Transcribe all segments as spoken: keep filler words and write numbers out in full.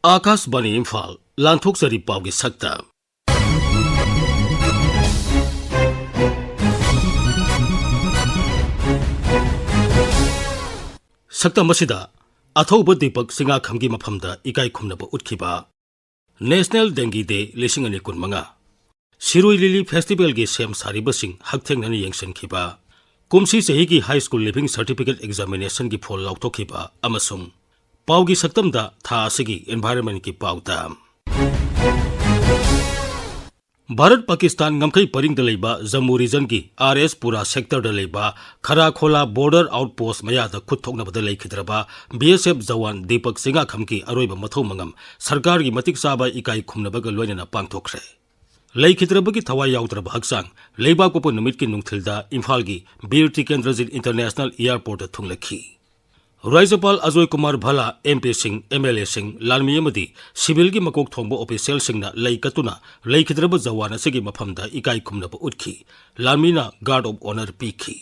ꯑꯥꯀꯥꯁꯕꯥꯅꯤ ꯏꯝꯐꯥꯜ, ꯂꯥꯟꯊꯣꯛꯆꯔꯤ ꯄꯥꯎꯒꯤ ꯁꯛꯇꯝ꯫ ꯁꯛꯇꯝ ꯑꯁꯤꯗ ꯑꯊꯧꯕ ꯗꯤꯄꯛ ꯆꯤꯡꯉꯥꯈꯝꯒꯤ ꯃꯐꯝꯗ ꯏꯀꯥꯏ ꯈꯨꯝꯅꯕ ꯎꯠꯈꯤꯕ꯫ National Dengue Day ꯂꯤꯁꯤꯡ ꯑꯅꯤ ꯀꯨꯟꯃꯉꯥ꯫ ꯁꯤꯔꯣꯏ ꯂꯤꯂꯤ ꯐꯦꯁꯇꯤꯚꯦꯜꯒꯤ ꯁꯦꯝ ꯁꯥꯔꯤꯕꯁꯤꯡ ꯍꯛꯊꯦꯡꯅꯅ ꯌꯦꯡꯁꯤꯟꯈꯤꯕ꯫ ꯀꯨꯝꯁꯤ ꯆꯍꯤꯒꯤ ꯍꯥꯏ ꯁ꯭ꯀꯨꯜ ꯂꯤꯚꯤꯡ ꯁꯔꯇꯤꯐꯤꯀꯦꯠ ꯑꯦꯛꯖꯥꯃꯤꯅꯦꯁꯟꯒꯤ ꯐꯣꯜ ꯂꯥꯎꯊꯣꯛꯈꯤꯕ ꯑꯃꯁꯨꯡ ꯄꯥꯎꯒꯤ ꯁꯛꯇꯝꯗ ꯊꯥ ꯑꯁꯤꯒꯤ ꯏꯟꯚꯥꯏꯔꯟꯃꯦꯟꯠꯀꯤ ꯄꯥꯎꯗ꯫ ꯚꯥꯔꯠ ꯄꯥꯀꯤꯁꯇꯥꯟ ꯉꯝꯈꯩ ꯄꯔꯤꯡꯗ ꯂꯩꯕ ꯖꯝꯃꯨ ꯔꯤꯖꯟꯒꯤ ꯑꯥꯔ ꯑꯦꯁ ꯄꯨꯔꯥ ꯁꯦꯛꯇꯔꯗ ꯂꯩꯕ ꯈꯔꯥꯈꯣꯂꯥ ꯕꯣꯔꯗꯔ ꯑꯥꯎꯠ ꯄꯣꯁꯠ ꯃꯌꯥꯗ ꯈꯨꯠ ꯊꯣꯛꯅꯕꯗ ꯂꯩꯈꯤꯗ꯭ꯔꯕ ꯕꯤ ꯑꯦꯁ ꯑꯦꯐ ꯖꯋꯥꯟ ꯗꯤꯄꯛ ꯆꯤꯡꯉꯥꯈꯝꯒꯤ ꯑꯔꯣꯏꯕ ꯃꯊꯧ ꯃꯉꯝ ꯁꯔꯀꯥꯔꯒꯤ ꯃꯇꯤꯛ ꯆꯥꯕ ꯏꯀꯥꯏ ꯈꯨꯝꯅꯕꯒ ꯂꯣꯏꯅꯅ ꯄꯥꯡꯊꯣꯛꯈ꯭ꯔꯦ꯫ ꯂꯩꯈꯤꯗ꯭ꯔꯕꯒꯤ ꯊꯋꯥꯏ ꯌꯥꯎꯗ꯭ꯔꯕ ꯍꯛꯆꯥꯡ ꯂꯩꯕꯥꯛ ꯄꯣꯛꯄ ꯅꯨꯃꯤꯠꯀꯤ ꯅꯨꯡꯊꯤꯜꯗ ꯏꯝꯐꯥꯜꯒꯤ ꯕꯤꯔ ꯇꯤꯀꯦꯟꯗ꯭ꯔꯖꯤꯠ ꯏꯟꯇꯔꯅꯦꯁꯅꯦꯜ ꯑꯦꯌꯔꯄꯣꯔꯠꯇ ꯊꯨꯡꯂꯈꯤ꯫ ꯔꯥꯖ꯭ꯌꯄꯥꯜ Ajoy Kumar ꯚꯜꯂꯥ, M ꯄꯤꯁꯤꯡ, M L ꯑꯦꯁꯤꯡ, ꯂꯥꯟꯃꯤ ꯑꯃꯗꯤ ꯁꯤꯚꯤꯜꯒꯤ ꯃꯀꯣꯛ ꯊꯣꯡꯕ ꯑꯣꯐꯤꯁꯤꯌꯦꯜꯁꯤꯡꯅ ꯂꯩ ꯀꯠꯇꯨꯅ ꯂꯩꯈꯤꯗ꯭ꯔꯕ ꯖꯋꯥꯟ ꯑꯁꯤꯒꯤ ꯃꯐꯝꯗ ꯏꯀꯥꯏ ꯈꯨꯝꯅꯕ ꯎꯠꯈꯤ꯫ ꯂꯥꯟꯃꯤꯅ ꯒꯥꯔꯗ ꯑꯣꯐ ꯑꯣꯅꯔ ꯄꯤꯈꯤ꯫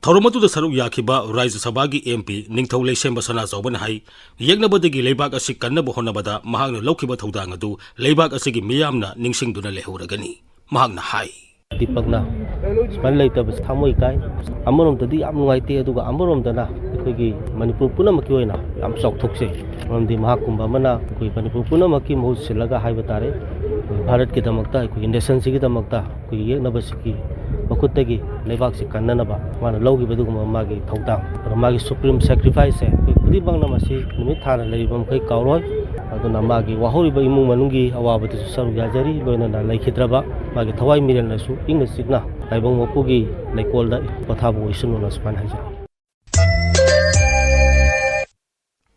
ꯊꯧꯔꯝ ꯑꯗꯨꯗ ꯁꯔꯨꯛ ꯌꯥꯈꯤꯕ ꯔꯥꯖ꯭ꯌ ꯁꯚꯥꯒꯤ ꯑꯦꯝ ꯄꯤ ꯅꯤꯡꯊꯧ ꯂꯩꯁꯦꯝꯕ ꯁꯅꯥꯖꯥꯎꯕꯅ ꯍꯥꯏ, ꯌꯦꯛꯅꯕꯗꯒꯤ ꯂꯩꯕꯥꯛ ꯑꯁꯤ ꯀꯟꯅꯕ ꯍꯣꯠꯅꯕꯗ ꯃꯍꯥꯛꯅ ꯂꯧꯈꯤꯕ ꯊꯧꯗꯥꯡ ꯑꯗꯨ ꯂꯩꯕꯥꯛ ꯑꯁꯤꯒꯤ ꯃꯤꯌꯥꯝꯅ ꯅꯤꯡꯁꯤꯡꯗꯨꯅ ꯂꯩꯍꯧꯔꯒꯅꯤ꯫ ꯃꯍꯥꯛꯅ ꯍꯥꯏ꯫ ꯗꯤꯄꯛꯅ ꯁꯨꯃꯥꯏꯅ ꯂꯩꯇꯕꯁꯦ ꯊꯃꯣꯏ ꯀꯥꯏ꯫ ꯑꯃꯔꯣꯝꯗꯗꯤ ꯌꯥꯝ ꯅꯨꯡꯉꯥꯏꯇꯦ, ꯑꯗꯨꯒ ꯑꯃꯔꯣꯝꯗꯅ ꯑꯩꯈꯣꯏꯒꯤ ꯃꯅꯤꯄꯨꯔ ꯄꯨꯝꯅꯃꯛꯀꯤ ꯑꯣꯏꯅ ꯌꯥꯝ ꯆꯥꯎꯊꯣꯛꯆꯩ꯫ ꯃꯔꯝꯗꯤ ꯃꯍꯥꯛꯀꯨꯝꯕ ꯑꯃꯅ ꯑꯩꯈꯣꯏ ꯃꯅꯤꯄꯨꯔ ꯄꯨꯝꯅꯃꯛꯀꯤ ꯃꯍꯨꯠ ꯁꯤꯜꯂꯒ ꯍꯥꯏꯕ ꯇꯥꯔꯦ, ꯑꯩꯈꯣꯏ ꯚꯥꯔꯠꯀꯤꯗꯃꯛꯇ, ꯑꯩꯈꯣꯏꯒꯤ ꯅꯦꯁꯟꯁꯤꯒꯤꯗꯃꯛꯇ ꯑꯩꯈꯣꯏꯒꯤ ꯌꯦꯛꯅꯕꯁꯤꯒꯤ ꯃꯈꯨꯠꯇꯒꯤ ꯂꯩꯕꯥꯛꯁꯤ ꯀꯟꯅꯅꯕ ꯃꯥꯅ ꯂꯧꯈꯤꯕ ꯑꯗꯨꯒꯨꯝꯕ ꯃꯥꯒꯤ ꯊꯧꯗꯥꯡ, ꯑꯗꯨꯒ ꯃꯥꯒꯤ ꯁꯨꯄ꯭ꯔꯤꯝ ꯁꯦꯀ꯭ꯔꯤꯐꯥꯏꯁꯁꯦ ꯑꯩꯈꯣꯏ ꯈꯨꯗꯤꯡꯃꯛꯅ ꯃꯁꯤ ꯅꯨꯃꯤꯠ ꯊꯥꯅ ꯂꯩꯔꯤꯕ ꯃꯈꯩ ꯀꯥꯎꯔꯣꯏ꯫ ꯑꯗꯨꯅ ꯃꯥꯒꯤ ꯋꯥꯍꯧꯔꯤꯕ ꯏꯃꯨꯡ ꯃꯅꯨꯡꯒꯤ ꯑꯋꯥꯕꯗꯁꯨ ꯁꯔꯨꯛ ꯌꯥꯖꯔꯤ, ꯂꯣꯏꯅꯅ ꯂꯩꯈꯤꯗ꯭ꯔꯕ ꯃꯥꯒꯤ ꯊꯋꯥꯏ ꯃꯤꯔꯦꯜꯅꯁꯨ ꯏꯪꯅ ꯆꯤꯛꯅ ꯇꯥꯏꯕꯪ ꯃꯄꯨꯒꯤ ꯂꯩꯀꯣꯜꯗ ꯄꯣꯊꯥꯕ ꯑꯣꯏꯁꯅꯨꯅ ꯁꯨꯃꯥꯏꯅ ꯍꯥꯏꯖꯔꯤ꯫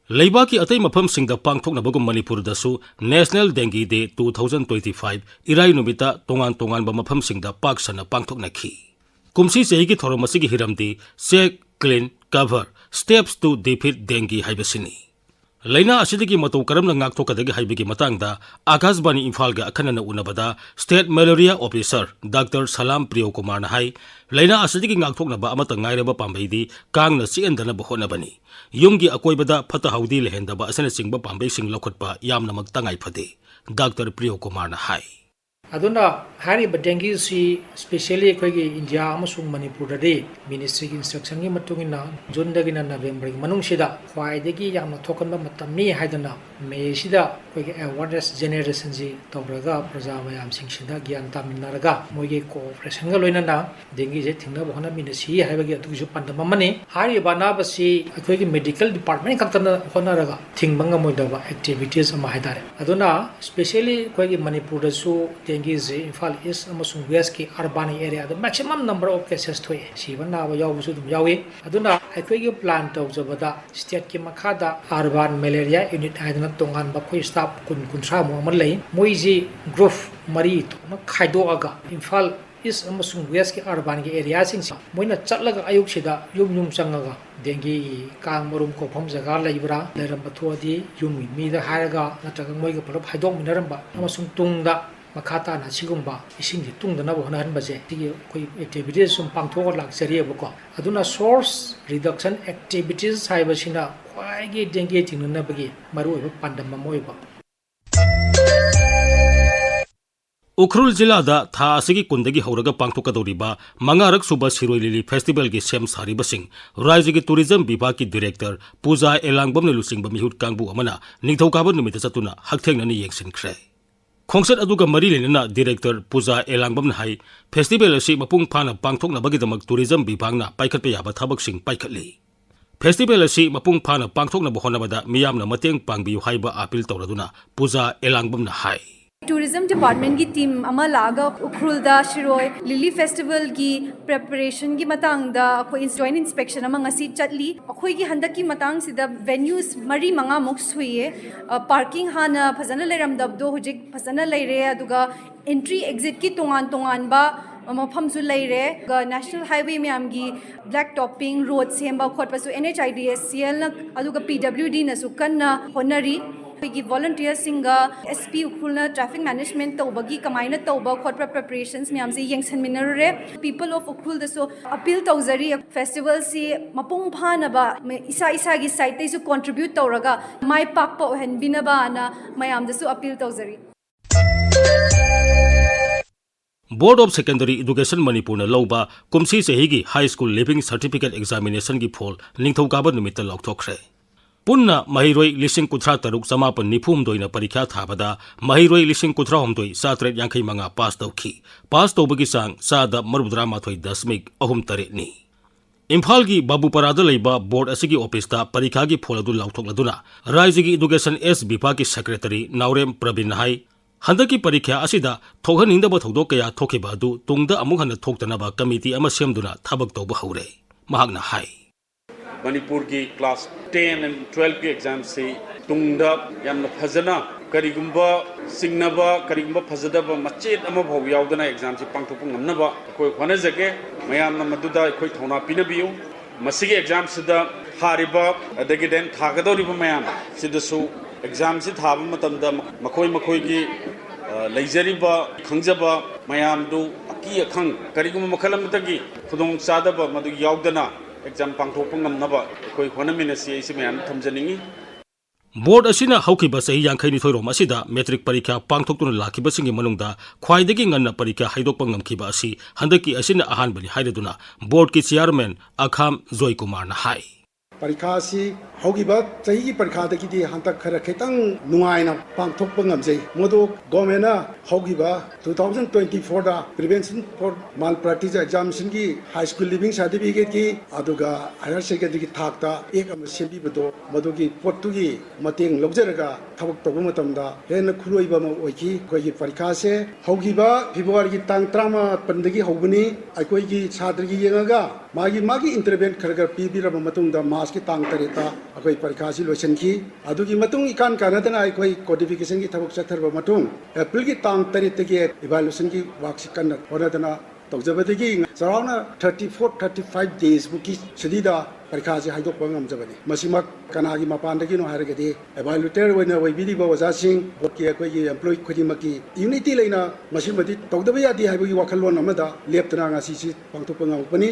ꯂꯩꯕꯥꯛꯀꯤ ꯑꯇꯩ ꯃꯐꯝꯁꯤꯡꯗ ꯄꯥꯡꯊꯣꯛꯅꯕꯒꯨꯝ ꯃꯅꯤꯄꯨꯔꯗꯁꯨ National Dengue Day two thousand twenty five ꯏꯔꯥꯏ ꯅꯨꯃꯤꯠꯇ ꯇꯣꯉꯥꯟ ꯇꯣꯉꯥꯟꯕ ꯃꯐꯝꯁꯤꯡꯗ ꯄꯥꯛ ꯁꯟꯅ ꯄꯥꯡꯊꯣꯛꯅꯈꯤ꯫ ꯀꯨꯝꯁꯤ ꯆꯍꯤꯒꯤ ꯊꯧꯔꯝ ꯑꯁꯤꯒꯤ ꯍꯤꯔꯝꯗꯤ Check, Clean, Cover, Steps to Defeat Dengue ꯍꯥꯏꯕꯁꯤꯅꯤ꯫ ꯂꯥꯏꯅꯥ ꯑꯁꯤꯗꯒꯤ ꯃꯇꯧ ꯀꯔꯝꯅ ꯉꯥꯛꯊꯣꯛꯀꯗꯒꯦ ꯍꯥꯏꯕꯒꯤ ꯃꯇꯥꯡꯗ ꯑꯥꯀꯥꯁꯕꯥꯅꯤ ꯏꯝꯐꯥꯜꯒ ꯑꯈꯟꯅꯅ ꯎꯅꯕꯗ State Malaria Officer Doctor ꯁꯂꯥꯝ ꯄ꯭ꯔꯤꯌꯣ ꯀꯨꯃꯥꯔꯅ ꯍꯥꯏ, ꯂꯥꯏꯅꯥ ꯑꯁꯤꯗꯒꯤ ꯉꯥꯛꯊꯣꯛꯅꯕ ꯑꯃꯠꯇ ꯉꯥꯏꯔꯕ ꯄꯥꯝꯕꯩꯗꯤ ꯀꯥꯡꯅ ꯆꯤꯛꯍꯟꯗꯅꯕ ꯍꯣꯠꯅꯕꯅꯤ꯫ ꯌꯨꯝꯒꯤ ꯑꯀꯣꯏꯕꯗ ꯐꯠꯇ ꯍꯥꯎꯗꯤ ꯂꯩꯍꯟꯗꯕ ꯑꯁꯤꯅꯆꯤꯡꯕ ꯄꯥꯝꯕꯩꯁꯤꯡ ꯂꯧꯈꯠꯄ ꯌꯥꯝꯅꯃꯛ ꯇꯉꯥꯏ ꯐꯗꯦ, ꯗꯥꯛꯇꯔ ꯄ꯭ꯔꯤꯌꯣ ꯀꯨꯃꯥꯔꯅ ꯍꯥꯏ꯫ ꯑꯗꯨꯅ ꯍꯥꯏꯔꯤꯕ dengue ꯁꯤ specially ꯑꯩꯈꯣꯏꯒꯤ ꯏꯟꯗꯤꯌꯥ ꯑꯃꯁꯨꯡ ꯃꯅꯤꯄꯨꯔꯗꯗꯤ ministry ꯒꯤ instruction ꯒꯤ ꯃꯇꯨꯡ ꯏꯟꯅ ꯖꯨꯟꯗꯒꯤꯅ ꯅꯕꯦꯝꯕꯔꯒꯤ ꯃꯅꯨꯡꯁꯤꯗ ꯈ꯭ꯋꯥꯏꯗꯒꯤ ꯌꯥꯝꯅ ꯊꯣꯛꯀꯟꯕ ꯃꯇꯝꯅꯤ ꯍꯥꯏꯗꯅ ꯃꯦꯁꯤꯗ ꯑꯩꯈꯣꯏꯒꯤ awareness generation ꯁꯤ ꯇꯧꯔꯒ ꯄ꯭ꯔꯖꯥ ꯃꯌꯥꯝꯁꯤꯡꯁꯤꯗ ꯒ꯭ꯌꯥꯟ ꯇꯥꯃꯤꯟꯅꯔꯒ ꯃꯣꯏꯒꯤ cooperation ꯒ ꯂꯣꯏꯅꯅ dengue ꯁꯦ ꯊꯤꯡꯅꯕ ꯍꯣꯠꯅꯃꯤꯟꯅꯁꯤ ꯍꯥꯏꯕꯒꯤ ꯑꯗꯨꯒꯤꯁꯨ ꯄꯥꯟꯗꯝ ꯑꯃꯅꯤ꯫ ꯍꯥꯏꯔꯤꯕ ꯑꯅꯥꯕꯁꯤ ꯑꯩꯈꯣꯏꯒꯤ medical department ꯈꯛꯇꯅ ꯍꯣꯠꯅꯔꯒ ꯊꯤꯡꯕ ꯉꯝꯃꯣꯏꯗꯕ activities ꯑꯃ ꯍꯥꯏꯇꯥꯔꯦ꯫ ꯑꯗꯨꯅ specially ꯑꯩꯈꯣꯏꯒꯤ ꯃꯅꯤꯄꯨꯔꯗꯁꯨ dengue ꯁꯦ ꯏꯝꯐꯥꯜ East ꯑꯃꯁꯨꯡ West ꯀꯤ urban area the maximum number of cases ꯊꯣꯛꯑꯦ꯫ ꯁꯤꯕ ꯅꯥꯕ ꯌꯥꯎꯕꯁꯨ ꯑꯗꯨꯝ ꯌꯥꯎꯏ꯫ ꯑꯗꯨꯅ ꯑꯩꯈꯣꯏꯒꯤ plan ꯇꯧꯖꯕꯗ state ꯀꯤ ꯃꯈꯥꯗ urban malaria unit ꯍꯥꯏꯗꯅ ꯇꯣꯉꯥꯟꯕ ꯑꯩꯈꯣꯏ staff ꯀꯨꯟ ꯀꯨꯟꯊ꯭ꯔꯥꯃꯨꯛ ꯑꯃ ꯂꯩ꯫ ꯃꯣꯏꯁꯤ group ꯃꯔꯤ ꯊꯣꯛꯅ ꯈꯥꯏꯗꯣꯛꯑꯒ ꯏꯝꯐꯥꯜ East ꯑꯃꯁꯨꯡ West ꯀꯤ urban ꯒꯤ area ꯁꯤꯡꯁꯦ ꯃꯣꯏꯅ ꯆꯠꯂꯒ ꯑꯌꯨꯛꯁꯤꯗ ꯌꯨꯝ ꯌꯨꯝ ꯆꯪꯉꯒ dengue ꯒꯤ ꯀꯥꯡ ꯃꯔꯨꯝ ꯀꯣꯛꯐꯝ ꯖꯒꯥ ꯂꯩꯕ꯭ꯔꯥ, ꯂꯩꯔꯝꯕ ꯊꯣꯛꯑꯗꯤ ꯌꯨꯝꯒꯤ ꯃꯤꯗ ꯍꯥꯏꯔꯒ ꯅꯠꯇ꯭ꯔꯒ ꯃꯣꯏꯒ ꯄꯨꯂꯞ ꯍꯥꯏꯗꯣꯛꯃꯤꯟꯅꯔꯝꯕ ꯑꯃꯁꯨꯡ ꯇꯨꯡꯗ ꯃꯈꯥ ꯇꯥꯅ ꯁꯤꯒꯨꯝꯕ ꯏꯁꯤꯡꯁꯦ ꯇꯨꯡꯗꯅꯕ ꯍꯣꯠꯅꯍꯟꯕꯁꯦ ꯁꯤꯒꯤ ꯑꯩꯈꯣꯏ activities ꯁꯨꯝ ꯄꯥꯡꯊꯣꯛꯑ ꯂꯥꯛꯆꯔꯤꯑꯕꯀꯣ꯫ ꯑꯗꯨꯅ source reduction activities ꯍꯥꯏꯕꯁꯤꯅ ꯈ꯭ꯋꯥꯏꯒꯤ dengue ꯊꯤꯡꯅꯅꯕꯒꯤ ꯃꯔꯨꯑꯣꯏꯕ ꯄꯥꯟꯗꯝ ꯑꯃ ꯑꯣꯏꯕ꯫ ꯎꯈ꯭ꯔꯨꯜ ꯖꯤꯂꯥꯗ ꯊꯥ ꯑꯁꯤꯒꯤ ꯀꯨꯟꯗꯒꯤ ꯍꯧꯔꯒ ꯄꯥꯡꯊꯣꯛꯀꯗꯧꯔꯤꯕ ꯃꯉꯥꯔꯛ ꯁꯨꯕ ꯁꯤꯔꯣꯏ ꯂꯤꯂꯤ festival ꯒꯤ ꯁꯦꯝ ꯁꯥꯔꯤꯕꯁꯤꯡ ꯔꯥꯖ꯭ꯌꯒꯤ tourism ꯕꯤꯚꯥꯒꯀꯤ director ꯄꯨꯖꯥ ꯑꯦꯂꯥꯡꯕꯝꯅ ꯂꯨꯆꯤꯡꯕ ꯃꯤꯍꯨꯠ ꯀꯥꯡꯕꯨ ꯑꯃꯅ ꯅꯤꯡꯊꯧꯀꯥꯕ ꯅꯨꯃꯤꯠꯇ ꯆꯠꯇꯨꯅ ꯍꯛꯊꯦꯡꯅꯅ ꯌꯦꯡꯁꯤꯟꯈ꯭ꯔꯦ꯫ ꯈꯣꯡꯆꯠ ꯑꯗꯨꯒ ꯃꯔꯤ ꯂꯩꯅꯅ director ꯄꯨꯖꯥ ꯑꯦꯂꯥꯡꯕꯝꯅ ꯍꯥꯏ, festival ꯑꯁꯤ ꯃꯄꯨꯡ ꯐꯥꯅ ꯄꯥꯡꯊꯣꯛꯅꯕꯒꯤꯗꯃꯛ tourism ꯕꯤꯚꯥꯒꯅ ꯄꯥꯏꯈꯠꯄ ꯌꯥꯕ ꯊꯕꯛꯁꯤꯡ ꯄꯥꯏꯈꯠꯂꯤ꯫ Festival ꯑꯁꯤ ꯃꯄꯨꯡ ꯐꯥꯅ ꯄꯥꯡꯊꯣꯛꯅꯕ ꯍꯣꯠꯅꯕꯗ ꯃꯤꯌꯥꯝꯅ ꯃꯇꯦꯡ ꯄꯥꯡꯕꯤꯌꯨ ꯍꯥꯏꯕ appeal ꯇꯧꯔꯗꯨꯅ ꯄꯨꯖꯥ ꯑꯦꯂꯥꯡꯕꯝꯅ ꯍꯥꯏ꯫ Tourism Department ꯀꯤ team ꯑꯃ ꯂꯥꯛꯑꯒ ꯎꯈ꯭ꯔꯨꯜꯗ ꯁꯤꯔꯣꯏ Lily Festival ꯒꯤ preparation ꯒꯤ ꯃꯇꯥꯡꯗ ꯑꯩꯈꯣꯏ joint inspection ꯑꯃ ꯉꯁꯤ ꯆꯠꯂꯤ꯫ ꯑꯩꯈꯣꯏꯒꯤ ꯍꯟꯗꯛꯀꯤ ꯃꯇꯥꯡꯁꯤꯗ venues ꯃꯔꯤ ꯃꯉꯥꯃꯨꯛ ꯁꯨꯏꯌꯦ꯫ ꯑ, parking ꯍꯥꯟꯅ ꯐꯖꯅ ꯂꯩꯔꯝꯗꯕꯗꯣ ꯍꯧꯖꯤꯛ ꯐꯖꯅ ꯂꯩꯔꯦ, ꯑꯗꯨꯒ entry exit ꯀꯤ ꯇꯣꯉꯥꯟ ꯇꯣꯉꯥꯟꯕ ꯃꯐꯝꯁꯨ ꯂꯩꯔꯦ꯫ ꯑꯗꯨꯒ National Highway ꯃꯌꯥꯝꯒꯤ black topping, road ꯁꯦꯝꯕ ꯈꯣꯠꯄꯁꯨ N H I D C L ꯅ ꯑꯗꯨꯒ P W D ꯅꯁꯨ ꯀꯟꯅ ꯍꯣꯠꯅꯔꯤ꯫ ꯑꯩꯈꯣꯏꯒꯤ volunteer ꯁꯤꯡꯒ S P ꯎꯈ꯭ꯔꯨꯜꯅ traffic management ꯇꯧꯕꯒꯤ ꯀꯃꯥꯏꯅ ꯇꯧꯕ ꯈꯣꯠꯄ preparations ꯃꯌꯥꯝꯁꯦ ꯌꯦꯡꯁꯟꯃꯤꯟꯅꯔꯨꯔꯦ꯫ People of ꯎꯈ꯭ꯔꯨꯜꯗꯁꯨ appeal ꯇꯧꯖꯔꯤ, festival ꯁꯤ ꯃꯄꯨꯡ ꯐꯥꯅꯕ ꯏꯁꯥ ꯏꯁꯥꯒꯤ side ꯇꯩꯁꯨ contribute ꯇꯧꯔꯒ ꯃꯥꯏ ꯄꯥꯛꯄ ꯑꯣꯏꯍꯟꯕꯤꯅꯕꯅ ꯃꯌꯥꯝꯗꯁꯨ appeal ꯇꯧꯖꯔꯤ꯫ Board of Secondary Education ꯃꯅꯤꯄꯨꯔꯅ ꯂꯧꯕ ꯀꯨꯝꯁꯤ ꯆꯍꯤꯒꯤ High School Leaving Certificate Examination ꯒꯤ ꯐꯣꯜ ꯅꯤꯡꯊꯧꯀꯥꯕ ꯅꯨꯃꯤꯠꯇ ꯂꯥꯎꯊꯣꯛꯈ꯭ꯔꯦ꯫ ꯄꯨꯟꯅ ꯃꯍꯩꯔꯣꯏ ꯂꯤꯁꯤꯡ ꯀꯨꯟꯊ꯭ꯔꯥ ꯇꯔꯨꯛ ꯆꯃꯥꯄꯟ ꯅꯤꯐꯨ ꯍꯨꯝꯗꯣꯏꯅ ꯄꯔꯤꯈ꯭ꯌꯥ ꯊꯥꯕꯗ ꯃꯍꯩꯔꯣꯏ ꯂꯤꯁꯤꯡ ꯀꯨꯟꯊ꯭ꯔꯥ ꯍꯨꯝꯗꯣꯏ ꯆꯥꯇ꯭ꯔꯦꯠ ꯌꯥꯡꯈꯩ ꯃꯉꯥ pass ꯇꯧꯈꯤ꯫ Pass ꯇꯧꯕꯒꯤ ꯆꯥꯡ ꯆꯥꯗ ꯃꯔꯤꯐꯨꯇꯔꯥ ꯃꯥꯊꯣꯏ ꯗꯁꯃꯤꯛ ꯑꯍꯨꯝ ꯇꯔꯦꯠꯅꯤ꯫ ꯏꯝꯐꯥꯜꯒꯤ ꯕꯥꯕꯨꯄꯥꯔꯥꯗ ꯂꯩꯕ board ꯑꯁꯤꯒꯤ office ꯇ ꯄꯔꯤꯈ꯭ꯌꯥꯒꯤ ꯐꯣꯜ ꯑꯗꯨ ꯂꯥꯎꯊꯣꯛꯂꯗꯨꯅ ꯔꯥꯖ꯭ꯌꯒꯤ Education S ꯕꯤꯚꯥꯒꯀꯤ secretary ꯅꯥꯎꯔꯦꯝ ꯄ꯭ꯔꯕꯤꯟꯅ ꯍꯥꯏ, ꯍꯟꯗꯛꯀꯤ ꯄꯔꯤꯈ꯭ꯌꯥ ꯑꯁꯤꯗ ꯊꯣꯛꯍꯟꯅꯤꯡꯗꯕ ꯊꯧꯗꯣꯛ ꯀꯌꯥ ꯊꯣꯛꯈꯤꯕ ꯑꯗꯨ ꯇꯨꯡꯗ ꯑꯃꯨꯛ ꯍꯟꯅ ꯊꯣꯛꯇꯅꯕ committee ꯑꯃ ꯁꯦꯝꯗꯨꯅ ꯊꯕꯛ ꯇꯧꯕ ꯍꯧꯔꯦ꯫ ꯃꯍꯥꯛꯅ ꯍꯥꯏ, ꯃꯅꯤꯄꯨꯔꯒꯤ class ten and twelve ꯀꯤ exam ꯁꯤ ꯇꯨꯡꯗ ꯌꯥꯝꯅ ꯐꯖꯅ, ꯀꯔꯤꯒꯨꯝꯕ ꯆꯤꯡꯅꯕ, ꯀꯔꯤꯒꯨꯝꯕ ꯐꯖꯗꯕ ꯃꯆꯦꯠ ꯑꯃꯐꯥꯎ ꯌꯥꯎꯗꯅ exam ꯁꯤ ꯄꯥꯡꯊꯣꯛꯄ ꯉꯝꯅꯕ ꯑꯩꯈꯣꯏ ꯍꯣꯠꯅꯖꯒꯦ꯫ ꯃꯌꯥꯝꯅ ꯃꯗꯨꯗ ꯑꯩꯈꯣꯏ ꯊꯧꯅꯥ ꯄꯤꯅꯕꯤꯌꯨ꯫ ꯃꯁꯤꯒꯤ exam ꯁꯤꯗ ꯊꯥꯔꯤꯕ, ꯑꯗꯒꯤ then ꯊꯥꯒꯗꯧꯔꯤꯕ ꯃꯌꯥꯝ ꯁꯤꯗꯁꯨ exam ꯁꯤ ꯊꯥꯕ ꯃꯇꯝꯗ ꯃꯈꯣꯏ ꯃꯈꯣꯏꯒꯤ, ꯑ, ꯂꯩꯖꯔꯤꯕ ꯈꯪꯖꯕ ꯃꯌꯥꯝꯗꯨ ꯑꯀꯤ ꯑꯈꯪ ꯀꯔꯤꯒꯨꯝꯕ ꯃꯈꯜ ꯑꯃꯠꯇꯒꯤ ꯈꯨꯗꯣꯡꯆꯥꯗꯕ ꯃꯗꯨ ꯌꯥꯎꯗꯅ exam ꯄꯥꯡꯊꯣꯛꯄ ꯉꯝꯅꯕ ꯑꯩꯈꯣꯏ ꯍꯣꯠꯅꯃꯤꯟꯅꯁꯤ ꯍꯥꯏꯁꯤ ꯃꯌꯥꯝꯗ ꯊꯝꯖꯅꯤꯡꯏ꯫ Board ꯑꯁꯤꯅ ꯍꯧꯈꯤꯕ ꯆꯍꯤ ꯌꯥꯡꯈꯩꯅꯤꯊꯣꯏꯔꯣꯝ ꯑꯁꯤꯗ matric ꯄꯔꯤꯈ꯭ꯌꯥ ꯄꯥꯡꯊꯣꯛꯇꯨꯅ ꯂꯥꯛꯈꯤꯕꯁꯤꯡꯒꯤ ꯃꯅꯨꯡꯗ ꯈ꯭ꯋꯥꯏꯗꯒꯤ ꯉꯟꯅ ꯄꯔꯤꯈ꯭ꯌꯥ ꯍꯥꯏꯗꯣꯛꯄ ꯉꯝꯈꯤꯕ ꯑꯁꯤ ꯍꯟꯗꯛꯀꯤ ꯑꯁꯤꯅ ꯑꯍꯥꯟꯕꯅꯤ ꯍꯥꯏꯔꯗꯨꯅ board ꯀꯤ chairman ꯑꯈꯥꯝ ꯖꯣꯏꯀꯨꯃꯥꯔꯅ ꯍꯥꯏ꯫ ꯄꯔꯤꯈꯥ ꯑꯁꯤ ꯍꯧꯈꯤꯕ ꯆꯍꯤꯒꯤ ꯄꯔꯤꯈꯥꯗꯒꯤꯗꯤ ꯍꯟꯗꯛ ꯈꯔ ꯈꯤꯇꯪ ꯅꯨꯡꯉꯥꯏꯅ ꯄꯥꯡꯊꯣꯛꯄ ꯉꯝꯖꯩ꯫ ꯃꯗꯨ ꯒꯣꯔꯃꯦꯟꯅ ꯍꯧꯈꯤꯕ two thousand twenty fourꯗ Prevention for Malpractice Examinationꯒꯤ high school leaving certificateꯀꯤ ꯑꯗꯨꯒ higher secondary ꯊꯥꯛꯇ ꯑꯦꯛ ꯑꯃ ꯁꯦꯝꯕꯤꯕꯗꯣ, ꯃꯗꯨꯒꯤ ꯄꯣꯠꯇꯨꯒꯤ ꯃꯇꯦꯡ ꯂꯧꯖꯔꯒ ꯊꯕꯛ ꯇꯧꯕ ꯃꯇꯝꯗ ꯍꯦꯟꯅ ꯈꯨꯠꯂꯣꯏꯕ ꯑꯃ ꯑꯣꯏꯈꯤ꯫ ꯑꯩꯈꯣꯏꯒꯤ ꯄꯔꯤꯈꯥꯁꯦ ꯍꯧꯈꯤꯕ Februaryꯒꯤ ꯇꯥꯡ ꯇꯔꯥꯃꯥꯄꯟꯗꯒꯤ ꯍꯧꯕꯅꯤ꯫ ꯑꯩꯈꯣꯏꯒꯤ ꯁꯥꯇ꯭ꯔꯒꯤ ꯌꯦꯡꯉꯒ ꯃꯥꯒꯤ, ꯃꯥꯒꯤ interview ꯈꯔ ꯈꯔ ꯄꯤꯕꯤꯔꯕ ꯃꯇꯨꯡꯗ Marchꯀꯤ ꯇꯥꯡ ꯇꯔꯦꯠꯇ ꯑꯩꯈꯣꯏ ꯄꯔꯤꯈꯥꯁꯤ ꯂꯣꯏꯁꯤꯟꯈꯤ꯫ ꯑꯗꯨꯒꯤ ꯃꯇꯨꯡ ꯏꯀꯥꯟ ꯀꯥꯟꯅꯗꯅ ꯑꯩꯈꯣꯏ codificationꯒꯤ ꯊꯕꯛ ꯆꯠꯊꯔꯕ ꯃꯇꯨꯡ Aprilꯒꯤ ꯇꯥꯡ ꯇꯔꯦꯠꯇꯒꯤ evaluationꯒꯤ workꯁꯤ ꯀꯟꯅ ꯍꯣꯠꯅꯗꯅ ꯇꯧꯖꯕꯗꯒꯤ ꯆꯥꯎꯔꯥꯛꯅ thirty four, thirty five daysꯃꯨꯛꯀꯤ ꯁꯨꯇꯤꯗ ꯄꯔꯤꯈꯥꯁꯤ ꯍꯥꯏꯗꯣꯛꯄ ꯉꯝꯖꯕꯅꯤ꯫ ꯃꯁꯤꯃꯛ ꯀꯅꯥꯒꯤ ꯃꯄꯥꯟꯗꯒꯤꯅꯣ ꯍꯥꯏꯔꯒꯗꯤ evaluator ꯑꯣꯏꯅ ꯑꯣꯏꯕꯤꯔꯤꯕ ꯑꯣꯖꯥꯁꯤꯡ, boardꯀꯤ ꯑꯩꯈꯣꯏꯒꯤ employee ꯈꯨꯗꯤꯡꯃꯛꯀꯤ unity ꯂꯩꯅ ꯃꯁꯤꯃꯗꯤ ꯇꯧꯗꯕ ꯌꯥꯗꯦ ꯍꯥꯏꯕꯒꯤ ꯋꯥꯈꯜꯂꯣꯟ ꯑꯃꯗ ꯂꯦꯞꯇꯅ ꯉꯁꯤꯁꯤ ꯄꯥꯡꯊꯣꯛꯄ ꯉꯝꯃꯛꯄꯅꯤ꯫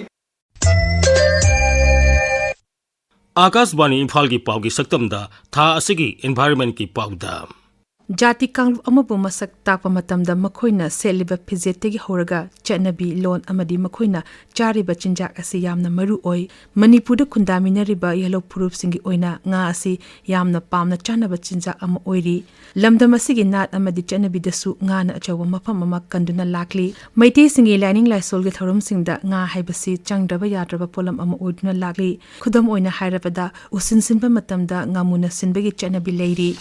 ꯑꯥꯀꯥꯁꯕꯥꯅꯤ ꯏꯝꯐꯥꯜꯒꯤ ꯄꯥꯎꯒꯤ ꯁꯛꯇꯝꯗ ꯊꯥ ꯑꯁꯤꯒꯤ environmentꯀꯤ ꯄꯥꯎꯗ꯫ ꯖꯥꯇꯤ ꯀꯥꯡꯂꯨꯞ ꯑꯃꯕꯨ ꯃꯁꯛ ꯇꯥꯛꯄ ꯃꯇꯝꯗ ꯃꯈꯣꯏꯅ ꯁꯦꯠꯂꯤꯕ ꯐꯤꯖꯦꯠꯇꯒꯤ ꯍꯧꯔꯒ ꯆꯠꯅꯕꯤ, ꯂꯣꯟ ꯑꯃꯗꯤ ꯃꯈꯣꯏꯅ ꯆꯥꯔꯤꯕ ꯆꯤꯟꯖꯥꯛ ꯑꯁꯤ ꯌꯥꯝꯅ ꯃꯔꯨ ꯑꯣꯏ꯫ ꯃꯅꯤꯄꯨꯔꯗ ꯈꯨꯟꯗꯥꯃꯤꯟꯅꯔꯤꯕ ꯌꯦꯜꯍꯧ ꯐꯨꯔꯨꯞꯁꯤꯡꯒꯤ ꯑꯣꯏꯅ ꯉꯥ ꯑꯁꯤ ꯌꯥꯝꯅ ꯄꯥꯝꯅ ꯆꯥꯅꯕ ꯆꯤꯟꯖꯥꯛ ꯑꯃ ꯑꯣꯏꯔꯤ꯫ ꯂꯝꯗꯝ ꯑꯁꯤꯒꯤ ꯅꯥꯠ ꯑꯃꯗꯤ ꯆꯠꯅꯕꯤꯗꯁꯨ ꯉꯥꯅ ꯑꯆꯧꯕ ꯃꯐꯝ ꯑꯃ ꯀꯟꯗꯨꯅ ꯂꯥꯛꯂꯤ꯫ ꯃꯩꯇꯩꯁꯤꯡꯒꯤ ꯂꯥꯏꯅꯤꯡ ꯂꯥꯏꯁꯣꯜꯒꯤ ꯊꯧꯔꯝꯁꯤꯡꯗ ꯉꯥ ꯍꯥꯏꯕꯁꯤ ꯆꯪꯗ꯭ꯔꯕ ꯌꯥꯗ꯭ꯔꯕ ꯄꯣꯠꯂꯝ ꯑꯃ ꯑꯣꯏꯗꯨꯅ ꯂꯥꯛꯂꯤ꯫ ꯈꯨꯗꯝ ꯑꯣꯏꯅ ꯍꯥꯏꯔꯕꯗ, ꯎꯁꯤꯟ ꯁꯤꯟꯕ ꯃꯇꯝꯗ ꯉꯥꯃꯨꯅ ꯁꯤꯟꯕꯒꯤ ꯆꯠꯅꯕꯤ ꯂꯩꯔꯤ꯫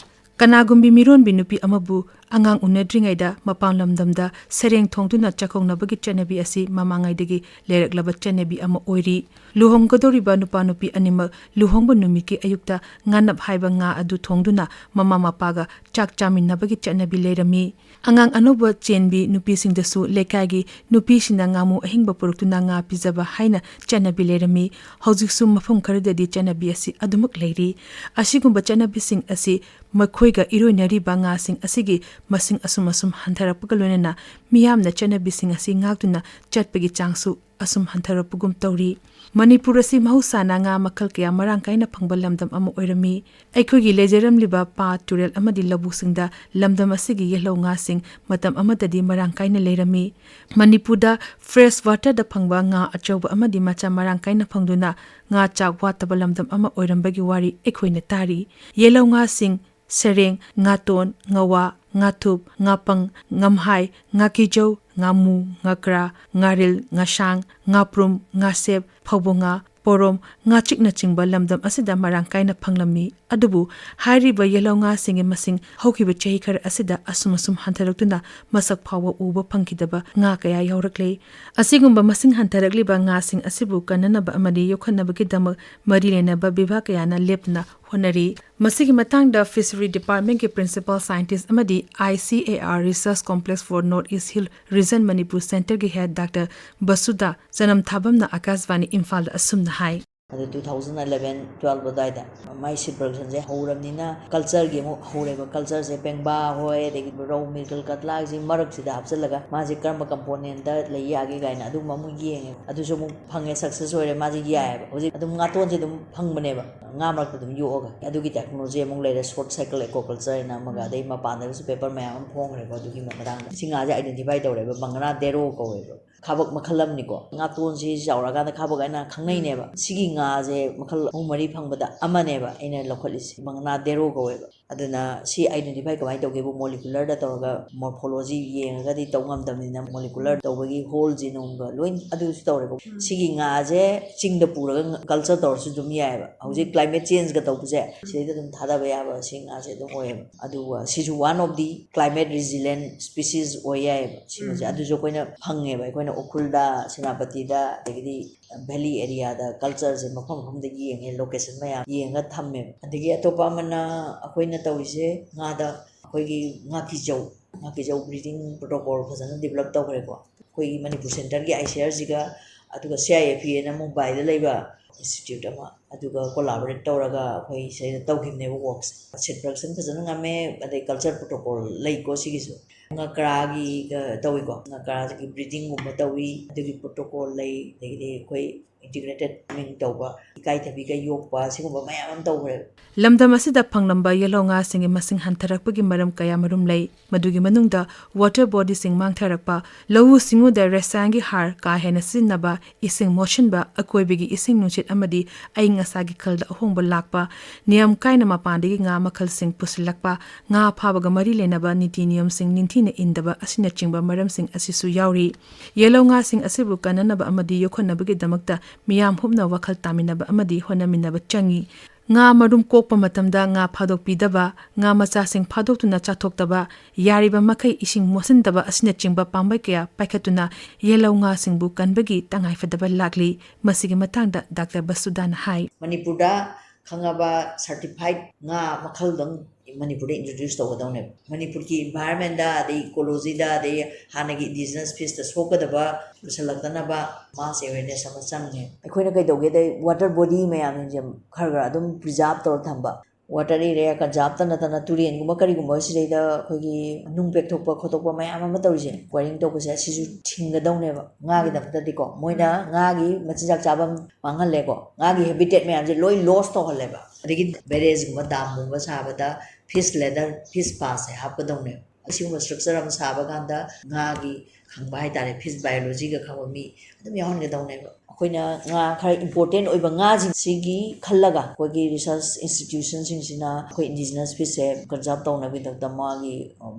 ꯀꯅꯥꯒꯨꯝꯕꯤ ꯃꯤꯔꯣꯟꯕꯤ ꯅꯨꯄꯤ ꯑꯃꯕꯨ ꯑꯉꯥꯡ ꯎꯅꯗ꯭ꯔꯤꯉꯩꯗ ꯃꯄꯥꯟ ꯂꯝꯗꯝꯗ ꯁꯩꯔꯦꯡ ꯊꯣꯡꯗꯨꯅ ꯆꯥꯛꯀꯧꯅꯕꯒꯤ ꯆꯠꯅꯕꯤ ꯑꯁꯤ ꯃꯃꯥꯡꯉꯩꯗꯒꯤ ꯂꯩꯔꯛꯂꯕ ꯆꯠꯅꯕꯤ ꯑꯃ ꯑꯣꯏꯔꯤ꯫ ꯂꯨꯍꯣꯡꯒꯗꯧꯔꯤꯕ ꯅꯨꯄꯥ ꯅꯨꯄꯤ ꯑꯅꯤꯃꯛ ꯂꯨꯍꯣꯡꯕ ꯅꯨꯃꯤꯠꯀꯤ ꯑꯌꯨꯛꯇ ꯉꯥꯅꯞ ꯍꯥꯏꯕ ꯉꯥ ꯑꯗꯨ ꯊꯣꯡꯗꯨꯅ ꯃꯃꯥ ꯃꯄꯥꯒ ꯆꯥꯛ ꯆꯥꯃꯤꯟꯅꯕꯒꯤ ꯆꯠꯅꯕꯤ ꯂꯩꯔꯝꯃꯤ꯫ ꯑꯉꯥꯡ ꯑꯅꯧꯕ ꯆꯦꯟꯕꯤ ꯅꯨꯄꯤꯁꯤꯡꯗꯁꯨ ꯂꯩꯀꯥꯏꯒꯤ ꯅꯨꯄꯤꯁꯤꯡꯅ ꯉꯥꯃꯨ ꯑꯍꯤꯡꯕ ꯄꯨꯔꯛꯇꯨꯅ ꯉꯥ ꯄꯤꯖꯕ ꯍꯥꯏꯅ ꯆꯠꯅꯕꯤ ꯂꯩꯔꯝꯃꯤ꯫ ꯍꯧꯖꯤꯛꯁꯨ ꯃꯐꯝ ꯈꯔꯗꯗꯤ ꯆꯠꯅꯕꯤ ꯑꯁꯤ ꯑꯗꯨꯃꯛ ꯂꯩꯔꯤ꯫ ꯑꯁꯤꯒꯨꯝꯕ ꯆꯠꯅꯕꯤꯁꯤꯡ ꯑꯁꯤ ꯃꯈꯣꯏꯒ ꯏꯔꯣꯏꯅꯔꯤꯕ ꯉꯥꯁꯤꯡ ꯑꯁꯤꯒꯤ ꯃꯁꯤꯡ ꯑꯁꯨꯝ ꯑꯁꯨꯝ ꯍꯟꯊꯔꯛꯄꯒ ꯂꯣꯏꯅꯅ ꯃꯤꯌꯥꯝꯅ ꯆꯠꯅꯕꯤꯁꯤꯡ ꯑꯁꯤ ꯉꯥꯛꯇꯨꯅ ꯆꯠꯄꯒꯤ ꯆꯥꯡꯁꯨ ꯑꯁꯨꯝ ꯍꯟꯊꯔꯛꯄꯒꯨꯝ ꯇꯧꯔꯤ꯫ ꯃꯅꯤꯄꯨꯔ ꯑꯁꯤ ꯃꯍꯧꯁꯥꯅ ꯉꯥ ꯃꯈꯜ ꯀꯌꯥ ꯃꯔꯥꯡ ꯀꯥꯏꯅ ꯐꯪꯕ ꯂꯝꯗꯝ ꯑꯃ ꯑꯣꯏꯔꯝꯃꯤ꯫ ꯑꯩꯈꯣꯏꯒꯤ ꯂꯩꯖꯔꯝꯂꯤꯕ ꯄꯥꯠ, ꯇꯨꯔꯦꯜ ꯑꯃꯗꯤ ꯂꯧꯕꯨꯛꯁꯤꯡꯗ ꯂꯝꯗꯝ ꯑꯁꯤꯒꯤ ꯌꯦꯜꯍꯧ ꯉꯥꯁꯤꯡ ꯃꯇꯝ ꯑꯃꯗꯗꯤ ꯃꯔꯥꯡ ꯀꯥꯏꯅ ꯂꯩꯔꯝꯃꯤ꯫ ꯃꯅꯤꯄꯨꯔꯗ fresh waterꯗ ꯐꯪꯕ ꯉꯥ ꯑꯆꯧꯕ ꯑꯃꯗꯤ ꯃꯆꯥ ꯃꯔꯥꯡ ꯀꯥꯏꯅ ꯐꯪꯗꯨꯅ ꯉꯥ ꯆꯥꯛ ꯋꯥꯠꯇꯕ ꯂꯝꯗꯝ ꯑꯃ ꯑꯣꯏꯔꯝꯕꯒꯤ ꯋꯥꯔꯤ ꯑꯩꯈꯣꯏꯅ ꯇꯥꯔꯤ꯫ ꯌꯦꯜꯍꯧ ꯉꯥꯁꯤꯡ ꯁꯦꯔꯦꯡ, ꯉꯥꯇꯣꯟ, ꯉꯋꯥ, ꯉꯥꯊꯨꯞ, ꯉꯥꯄꯪ, ꯉꯝꯍꯥꯏ, ꯉꯥꯀꯤꯖꯧ, ꯉꯥꯃꯨ, ꯉꯀ꯭ꯔꯥ, ꯉꯥꯔꯤꯜ, ꯉꯁꯥꯡ, ꯉꯥꯄ꯭ꯔꯨꯝ, ꯉꯥꯁꯦꯞ, ꯐꯧꯕꯣ ꯉꯥ, ꯄꯣꯔꯣꯝ, ꯉꯥꯆꯤꯛꯅꯆꯤꯡꯕ ꯂꯝꯗꯝ ꯑꯁꯤꯗ ꯃꯔꯥꯡ ꯀꯥꯏꯅ ꯐꯪꯂꯝꯃꯤ꯫ ꯑꯗꯨꯕꯨ ꯍꯥꯏꯔꯤꯕ ꯌꯦꯜꯍꯧ ꯉꯥꯁꯤꯡꯒꯤ ꯃꯁꯤꯡ ꯍꯧꯈꯤꯕ ꯆꯍꯤ ꯈꯔ ꯑꯁꯤꯗ ꯑꯁꯨꯝ ꯑꯁꯨꯝ ꯍꯟꯊꯔꯛꯇꯨꯅ ꯃꯁꯛ ꯐꯥꯎꯕ ꯎꯕ ꯐꯪꯈꯤꯗꯕ ꯉꯥ ꯀꯌꯥ ꯌꯥꯎꯔꯛꯂꯦ꯫ ꯑꯁꯤꯒꯨꯝꯕ ꯃꯁꯤꯡ ꯍꯟꯊꯔꯛꯂꯤꯕ ꯉꯥꯁꯤꯡ ꯑꯁꯤꯕꯨ ꯀꯟꯅꯅꯕ ꯑꯃꯗꯤ ꯌꯣꯛꯈꯠꯅꯕꯒꯤꯗꯃꯛ ꯃꯔꯤ ꯂꯩꯅꯕ ꯕꯤꯚꯥꯒ ꯀꯌꯥꯅ ꯂꯦꯞꯇꯅ ꯍꯣꯠꯅꯔꯤ꯫ ꯃꯁꯤꯒꯤ ꯃꯇꯥꯡꯗ Fishery Departmentꯀꯤ Principal Scientist ꯑꯃꯗꯤ I C A R Research Complex for North East Hill Region Manipur Centreꯒꯤ Head Doctor ꯕꯁꯨꯗꯥ ꯆꯅꯝꯊꯥꯕꯝꯅ ꯑꯀꯥꯁꯕꯥꯅꯤ ꯏꯝꯐꯥꯜꯗ ꯑꯁꯨꯝꯅ ꯍꯥꯏ꯫ ꯑꯗꯨ two thousand eleven twelve ꯑꯗꯨꯋꯥꯏꯗ ꯃꯥꯏ seed productionꯁꯦ ꯍꯧꯔꯕꯅꯤꯅ cultureꯒꯤ ꯑꯃꯨꯛ ꯍꯧꯔꯦꯕ꯫ Cultureꯁꯦ ꯄꯦꯡꯕꯥ ꯍꯣꯏ, ꯑꯗꯒꯤ ꯔꯧ, ꯃꯤꯔꯒꯜ, ꯀꯠꯂꯥꯁꯤ ꯃꯔꯛꯁꯤꯗ ꯍꯥꯞꯆꯤꯜꯂꯒ ꯃꯥꯁꯦ ꯀꯔꯝꯕ componentꯇ ꯂꯩ ꯌꯥꯒꯦ ꯀꯥꯏꯅ ꯑꯗꯨꯝꯕ ꯑꯃꯨꯛ ꯌꯦꯡꯉꯦ꯫ ꯑꯗꯨꯁꯨ ꯑꯃꯨꯛ ꯐꯪꯉꯦ, success ꯑꯣꯏꯔꯦ꯫ ꯃꯥꯁꯦ ꯌꯥꯏꯑꯕ꯫ ꯍꯧꯖꯤꯛ ꯑꯗꯨꯝ ꯉꯥꯇꯣꯟꯁꯦ ꯑꯗꯨꯝ ꯐꯪꯕꯅꯦꯕ, ꯉꯥ ꯃꯔꯛꯇ ꯑꯗꯨꯝ ꯌꯣꯛꯑꯒ꯫ ꯑꯗꯨꯒꯤ technology ꯑꯃꯨꯛ ꯂꯩꯔꯦ, short cycle aquaculture ꯍꯥꯏꯅ ꯑꯃꯒ, ꯑꯗꯩ ꯃꯄꯥꯟꯗꯒꯁꯨ paper ꯃꯌꯥꯝ ꯑꯃ ꯐꯣꯡꯈ꯭ꯔꯦꯀꯣ ꯑꯗꯨꯒꯤ ꯃꯇꯥꯡꯗ꯫ ꯁꯤ ꯉꯥꯁꯦ identify ꯇꯧꯔꯦꯕ, ꯕꯪꯒꯅꯥ ꯗꯦꯔꯣ ꯀꯧꯋꯦꯕ꯫ ꯈꯥꯕꯛ ꯃꯈꯜ ꯑꯃꯅꯤꯀꯣ꯫ ꯉꯥꯇꯣꯟꯁꯤ ꯆꯥꯎꯔꯛꯑꯀꯥꯟꯗ ꯈꯥꯕꯛ ꯍꯥꯏꯅ ꯈꯪꯅꯩꯅꯦꯕ꯫ ꯁꯤꯒꯤ ꯉꯥꯁꯦ ꯃꯈꯜ ꯑꯍꯨꯝ ꯃꯔꯤ ꯐꯪꯕꯗ ꯑꯃꯅꯦꯕ ꯑꯩꯅ ꯂꯧꯈꯠꯂꯤꯁꯦ, ꯕꯪꯒꯅꯥ ꯗꯦꯔꯣ ꯀꯧꯋꯦꯕ꯫ ꯑꯗꯨꯅ ꯁꯤ identify ꯀꯃꯥꯏꯅ ꯇꯧꯒꯦꯕꯨ molecularꯗ ꯇꯧꯔꯒ morphology ꯌꯦꯡꯉꯒꯗꯤ ꯇꯧ ꯉꯝꯗꯕꯅꯤꯅ molecular ꯇꯧꯕꯒꯤ hole genome ꯒ ꯂꯣꯏ ꯑꯗꯨꯁꯨ ꯇꯧꯔꯦꯕ꯫ ꯁꯤꯒꯤ ꯉꯥꯁꯦ ꯆꯤꯡꯗ ꯄꯨꯔꯒ culture ꯇꯧꯔꯁꯨ ꯑꯗꯨꯝ ꯌꯥꯏꯑꯕ꯫ ꯍꯧꯖꯤꯛ climate change ꯒ ꯇꯧꯕꯁꯦ ꯁꯤꯗꯩꯗ ꯑꯗꯨꯝ ꯊꯥꯗꯕ ꯌꯥꯕ ꯁꯤ ꯉꯥꯁꯦ ꯑꯗꯨꯝ ꯑꯣꯏꯌꯦꯕ꯫ ꯑꯗꯨꯒ ꯁꯤꯁꯨ one of the climate resilient species ꯑꯣꯏ ꯌꯥꯏꯑꯕ ꯁꯤꯒꯁꯦ꯫ ꯑꯗꯨꯁꯨ ꯑꯩꯈꯣꯏꯅ ꯐꯪꯉꯦꯕ꯫ ꯑꯩꯈꯣꯏꯅ ꯎꯈ꯭ꯔꯨꯜꯗ, ꯁꯦꯅꯥꯄꯇꯤꯗ, ꯑꯗꯒꯤꯗꯤ valley areaꯗ cultureꯁꯦ ꯃꯐꯝ ꯃꯐꯝꯗ ꯌꯦꯡꯉꯦ, location ꯃꯌꯥꯝ ꯌꯦꯡꯉꯒ ꯊꯝꯃꯦꯕ꯫ ꯑꯗꯒꯤ ꯑꯇꯣꯞꯄ ꯑꯃꯅ ꯑꯩꯈꯣꯏꯅ ꯇꯧꯔꯤꯁꯦ ꯉꯥꯗ ꯑꯩꯈꯣꯏꯒꯤ ꯉꯥꯀꯤꯖꯧ, ꯉꯥꯀꯤꯖꯧ breeding protocol ꯐꯖꯅ develop ꯇꯧꯈ꯭ꯔꯦꯀꯣ꯫ ꯑꯩꯈꯣꯏꯒꯤ Manipur centreꯒꯤ I C A R ꯁꯤꯒ, ꯑꯗꯨꯒ C I F E ꯅ ꯃꯨꯝꯕꯥꯏꯗ ꯂꯩꯕ institute ꯑꯃ, ꯑꯗꯨꯒ ꯀꯣꯂꯥꯕꯣꯔꯦꯠ ꯇꯧꯔꯒ ꯑꯩꯈꯣꯏ ꯁꯤꯗ ꯇꯧꯈꯤꯕꯅꯦꯕ ꯋꯥꯔꯛꯁꯦ꯫ ꯁꯤꯠ ꯄ꯭ꯔꯗꯛꯁꯟ ꯐꯖꯅ ꯉꯝꯃꯦ, ꯑꯗꯩ ꯀꯜꯆꯔ ꯄ꯭ꯔꯣꯇꯣꯀꯣꯜ ꯂꯩꯀꯣ ꯁꯤꯒꯤꯁꯨ꯫ ꯉꯀ꯭ꯔꯥꯒꯤꯒ ꯇꯧꯏꯀꯣ, ꯉꯀ꯭ꯔꯥꯒꯤ ꯕ꯭ꯔꯤꯗꯤꯡꯒꯨꯝꯕ ꯇꯧꯏ, ꯑꯗꯨꯒꯤ ꯄ꯭ꯔꯣꯇꯣꯀꯣꯜ ꯂꯩ, ꯑꯗꯒꯤꯗꯤ ꯑꯩꯈꯣꯏ ꯏꯟꯇꯤꯒ꯭ꯔꯦꯇꯦꯠ ꯐꯥꯔꯃꯤꯡ ꯇꯧꯕ, ꯏꯀꯥꯏꯊꯕꯤꯒ ꯌꯣꯛꯄ, ꯁꯤꯒꯨꯝꯕ ꯃꯌꯥꯝ ꯑꯃ ꯇꯧꯈ꯭ꯔꯦꯕ꯫ ꯂꯝꯗꯝ ꯑꯁꯤꯗ ꯐꯪꯂꯝꯕ ꯌꯦꯜꯍꯧ ꯉꯥꯁꯤꯡꯒꯤ ꯃꯁꯤꯡ ꯍꯟꯊꯔꯛꯄꯒꯤ ꯃꯔꯝ ꯀꯌꯥ ꯃꯔꯨꯝ ꯂꯩ꯫ ꯃꯗꯨꯒꯤ ꯃꯅꯨꯡꯗ ꯋꯥꯇꯔ ꯕꯣꯗꯤꯁꯤꯡ ꯃꯥꯡꯊꯔꯛꯄ, ꯂꯧꯎ ꯁꯤꯡꯎꯗ ꯔꯁꯥꯌꯅꯒꯤ ꯍꯥꯔ ꯀꯥ ꯍꯦꯟꯅ ꯁꯤꯖꯤꯟꯅꯕ, ꯏꯁꯤꯡ ꯃꯣꯠꯁꯤꯟꯕ, ꯑꯀꯣꯏꯕꯒꯤ ꯏꯁꯤꯡ ꯅꯨꯡꯁꯤꯠ ꯑꯃꯗꯤ ꯑꯏꯪ ꯑꯁꯥꯒꯤ ꯈꯜꯗ ꯑꯍꯣꯡꯕ ꯂꯥꯛꯄ, ꯅꯤꯌꯝ ꯀꯥꯏꯅ ꯃꯄꯥꯟꯗꯒꯤ ꯉꯥ ꯃꯈꯜꯁꯤꯡ ꯄꯨꯁꯤꯜꯂꯛꯄ, ꯉꯥ ꯐꯥꯕꯒ ꯃꯔꯤ ꯂꯩꯅꯕ ꯅꯤꯇꯤ ꯅꯤꯌꯝꯁꯤꯡ ꯅꯤꯡꯊꯤꯅ ꯏꯟꯗꯕ ꯑꯁꯤꯅꯆꯤꯡꯕ ꯃꯔꯝꯁꯤꯡ ꯑꯁꯤꯁꯨ ꯌꯥꯎꯔꯤ꯫ ꯌꯦꯜꯍꯧ ꯉꯥꯁꯤꯡ ꯑꯁꯤꯕꯨ ꯀꯟꯅꯅꯕ ꯑꯃꯗꯤ ꯌꯣꯛꯈꯠꯅꯕꯒꯤꯗꯃꯛꯇ ꯃꯤꯌꯥꯝ ꯍꯨꯞꯅ ꯋꯥꯈꯜ ꯇꯥꯃꯤꯟꯅꯕ ꯑꯃꯗꯤ ꯍꯣꯠꯅꯃꯤꯟꯅꯕ ꯆꯪꯏ꯫ ꯉꯥ ꯃꯔꯨꯝ ꯀꯣꯛꯄ ꯃꯇꯝꯗ ꯉꯥ ꯐꯥꯗꯣꯛꯄꯤꯗꯕ, ꯉꯥ ꯃꯆꯥꯁꯤꯡ ꯐꯥꯗꯣꯛꯇꯨꯅ ꯆꯥꯊꯣꯛꯇꯕ, ꯌꯥꯔꯤꯕ ꯃꯈꯩ ꯏꯁꯤꯡ ꯃꯣꯠꯁꯤꯟꯗꯕ ꯑꯁꯤꯅꯆꯤꯡꯕ ꯄꯥꯝꯕꯩ ꯀꯌꯥ ꯄꯥꯏꯈꯠꯇꯨꯅ ꯌꯦꯜꯍꯧ ꯉꯥꯁꯤꯡꯕꯨ ꯀꯟꯕꯒꯤ ꯇꯉꯥꯏꯐꯗꯕ ꯂꯥꯛꯂꯤ꯫ ꯃꯁꯤꯒꯤ ꯃꯇꯥꯡꯗ ꯗꯥꯛꯇꯔ ꯕꯁꯨꯗꯥꯅ ꯍꯥꯏ꯫ ꯃꯅꯤꯄꯨꯔꯗ ꯈꯪꯉꯕ ꯁꯔꯇꯤꯐꯥꯏꯠ ꯉꯥ ꯃꯈꯜꯗꯪ ꯃꯅꯤꯄꯨꯔꯗ ꯏꯟꯇ꯭ꯔꯣꯗ꯭ꯌꯨꯁ ꯇꯧꯒꯗꯧꯅꯦꯕ꯫ ꯃꯅꯤꯄꯨꯔꯒꯤ ꯏꯟꯚꯥꯏꯔꯟꯃꯦꯟꯗ, ꯑꯗꯩ ꯏꯀꯣꯂꯣꯖꯤꯗ, ꯑꯗꯩ ꯍꯥꯟꯅꯒꯤ ꯏꯟꯗꯤꯖꯤꯅꯁ ꯐꯤꯁꯇ ꯁꯣꯛꯀꯗꯕ ꯄꯨꯁꯜꯂꯛꯇꯅꯕ ꯃꯥꯁ ꯑꯦꯋꯦꯔꯅꯦꯁ ꯑꯃ ꯆꯪꯉꯦ꯫ ꯑꯩꯈꯣꯏꯅ ꯀꯩꯗꯧꯒꯦꯗ, ꯋꯥꯇꯔ ꯕꯣꯗꯤ ꯃꯌꯥꯝꯁꯤꯡꯁꯦ ꯈꯔ ꯈꯔ ꯑꯗꯨꯝ ꯄ꯭ꯔꯤꯖꯥꯔꯕ ꯇꯧꯔ ꯊꯝꯕ꯫ ꯋꯥꯇꯔ ꯑꯦꯔꯤꯌꯥ ꯀꯟꯖꯥꯔꯕ ꯅꯠꯇꯅ ꯇꯨꯔꯦꯟꯒꯨꯝꯕ ꯀꯔꯤꯒꯨꯝꯕ ꯁꯤꯗꯩꯗ ꯑꯩꯈꯣꯏꯒꯤ ꯅꯨꯡ ꯄꯦꯛꯊꯣꯛꯄ ꯈꯣꯠꯇꯣꯛꯄ ꯃꯌꯥꯝ ꯑꯃ ꯇꯧꯔꯤꯁꯦ, ꯀ꯭ꯋꯥꯔꯤꯡ ꯇꯧꯕꯁꯦ, ꯑꯁꯤꯁꯨ ꯊꯤꯡꯒꯗꯧꯅꯦꯕ꯫ ꯉꯥꯒꯤꯗꯃꯛꯇꯗꯤꯀꯣ, ꯃꯣꯏꯅ ꯉꯥꯒꯤ ꯃꯆꯤꯟꯖꯥꯛ ꯆꯥꯐꯝ ꯃꯥꯡꯍꯜꯂꯦꯀꯣ, ꯉꯥꯒꯤ ꯍꯦꯕꯤꯇꯦꯠ ꯃꯌꯥꯝꯁꯦ ꯂꯣꯏ ꯂꯣꯁ ꯇꯧꯍꯜꯂꯦꯕ꯫ ꯑꯗꯒꯤ ꯕꯦꯔꯦꯖꯒꯨꯝꯕ, ꯗꯥꯝꯒꯨꯝꯕ ꯁꯥꯕꯗ ꯐꯤꯁ ꯂꯦꯗꯔ, ꯐꯤꯁ ꯄꯥꯁꯁꯦ ꯍꯥꯞꯀꯗꯧꯅꯦꯕ꯫ ꯑꯁꯤꯒꯨꯝꯕ ꯁ꯭ꯇ꯭ꯔꯛꯆꯔ ꯑꯃ ꯁꯥꯕ ꯀꯥꯟꯗ ꯉꯥꯒꯤ ꯈꯪꯕ ꯍꯥꯏꯇꯥꯔꯦ, ꯐꯤꯁ ꯕꯥꯏꯑꯣꯂꯣꯖꯤꯒ ꯈꯪꯕ ꯃꯤ ꯑꯗꯨꯝ ꯌꯥꯎꯍꯟꯒꯗꯧꯅꯦꯕ꯫ ꯑꯩꯈꯣꯏꯅ ꯉꯥ ꯈꯔ ꯏꯝꯄꯣꯔꯇꯦꯟ ꯑꯣꯏꯕ ꯉꯥꯁꯤꯡꯁꯤꯒꯤ ꯈꯜꯂꯒ ꯑꯩꯈꯣꯏꯒꯤ ꯔꯤꯁꯔꯁ ꯏꯟꯁꯇꯤꯇ꯭ꯌꯨꯁꯟꯁꯤꯡꯁꯤꯅ ꯑꯩꯈꯣꯏ ꯏꯟꯗꯤꯖꯤꯅꯁ ꯐꯤꯁꯁꯦ ꯀꯟꯖꯥꯔꯕ ꯇꯧꯅꯕꯒꯤꯗꯃꯛꯇ ꯃꯥꯒꯤ